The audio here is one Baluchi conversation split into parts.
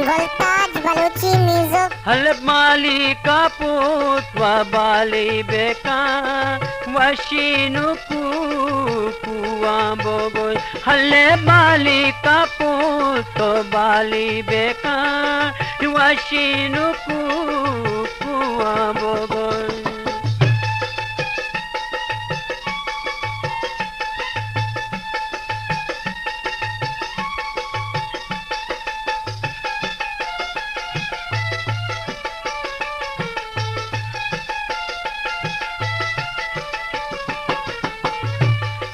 گلتاج بلوچی میوزک۔ ہلے مالیکا پوت و بالی بکن، وشی نکو کوان بگوش۔ ہلے مالیکا پوت و بالی بکن، وشی نکو کوان بگوش۔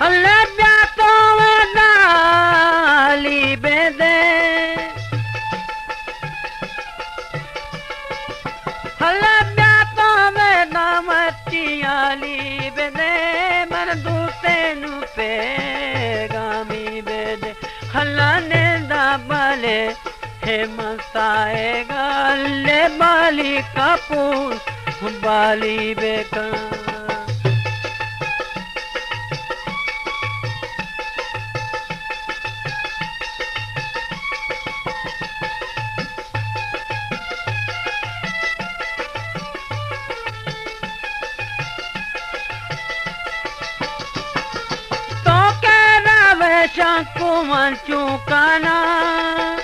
اللہ بیا تو منا علی بدے۔ اللہ بیا تو منا مرچی علی بدے، من دوستینو پیغامی بدے۔ اللہ نندا بلے ہے من سائے گلے بالی کپور بالی بکن۔ تو کہ روے شنکو من چون کناں۔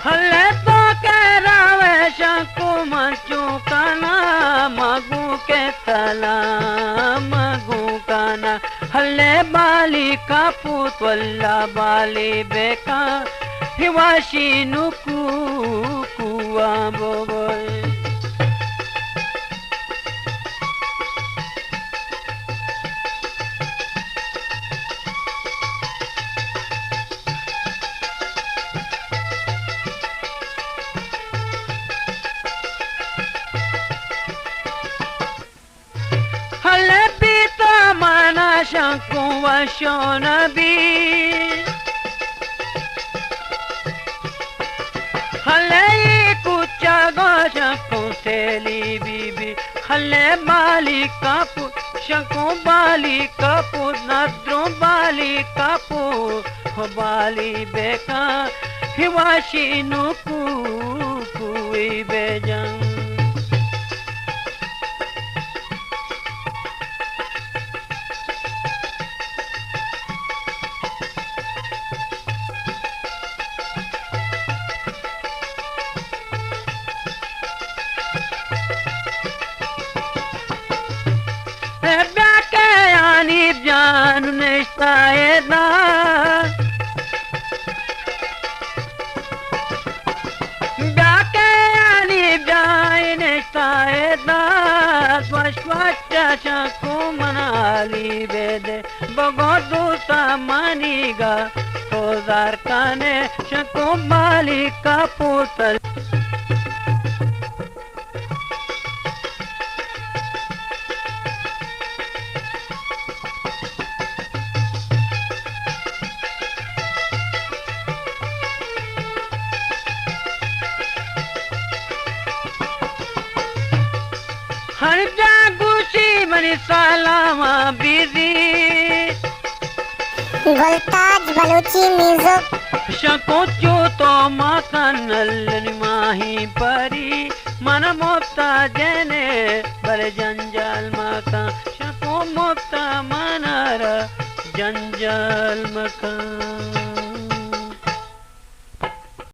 ہلے تو کہ روے شنکو من چون کناں، مگو کہ سلام مگو کناں۔ ہلے بالی کپوت واللہ بالی بکن، ہیواشی نکو کوان بگوش۔ ہلے بی تو منا شنکو وشو نبی۔ ہلے ای کوچگا شنکو تیلی بی بی۔ ہلے بالی کپوت شنکو بالی کپوت، ندروں بالی کپوت، ہو بالی بکن، ہیواشی نکو کوی بجن۔ اے بیا کہ آنی جان نشتہ ادا۔ بیا کہ آنی جان نشتہ ادا۔ وش وش شنکو منا علی بدے۔ بگو دوستا منیگا تو زار کنے، شنکو بالی کپوت۔ ہر جا گوشی منی سلام بیزی۔ گلتاج بلوچی میوزک۔ شنکو چو تو مکن نلنی ماہی پری، من مفتا جنے بل جنجال مکن، شنکو مفتا منارا جنجال مکن۔